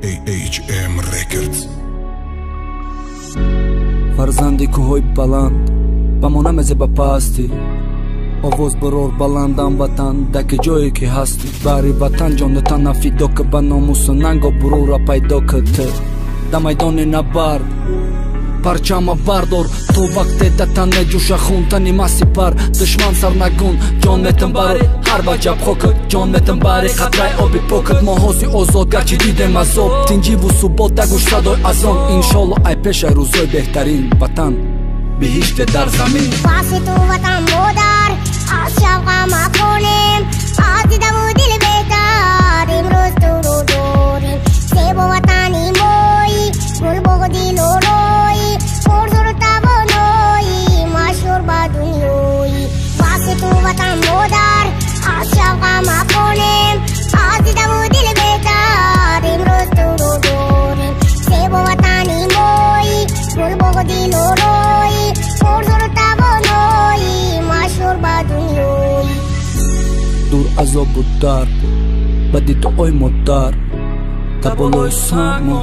AHM Records. Фарзанди кӯҳҳои баланд ба мо намезе ба пастӣ, овоз барор баландам ватан даки ҷое ки ҳастӣ, бари ватан ҷонатан нафидо ки ба номусу нанго бурура пайдо ки ту да майдони набард парчама бардор, то вақте датан меҷӯша хун тани масипар, душман сарнагун ҷон метам бари ҳар ваҷаб хокат, ҷон метам бари қатраи оби покат. Мо ҳози озод гарчи дидем азоб, тинҷиву субот дагӯш садои азон. Иншолло ай пешай рӯзои беҳтарин, ватан биҳиште дар замин. Паси ту ватан модар аз шавқа махонем, аз дидаву дил беҳтар имрӯз туро дорем. Зебо ватани мои, гулбоғу дилорои, пурзуру тавонои, машҳур ба дунёи. Паси ту ватан модар аз шавқа махонем, аз дидаву дил беҳтар имрӯз туро дорем. Зебо ватани мои, гулбоғу дилорои, пурзуру тавонои, машҳур ба дунёи. Дур азобу дард ба дидои модар, та болои само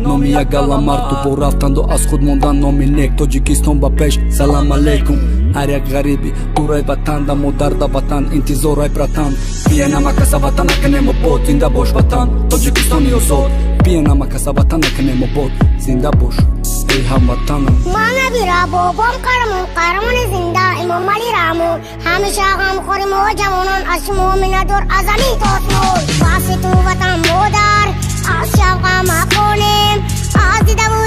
номи як гала марду бо рафтанду аз худ мондан номи нек. Тоҷикистон ба пеш, салам алейкум. Ҳар як ғариби дурай ватан, да модарда ватан интизорай братан. Бия намакаса ватан накунем обод, зинда бош ватан, Тоҷикистони озод. Бия намакаса ватан накунем обод, зинда бош эй ҳамватанам. Ман набира бобом қаҳрамон, қаҳрамони зинда Имомалӣ Раҳмон. Ҳамеша ғамхори мо ҷавонон, аз шумо миннатдор аз замин то осмон. Паси ту ватан модар аз шавқа махонем, аз дидаву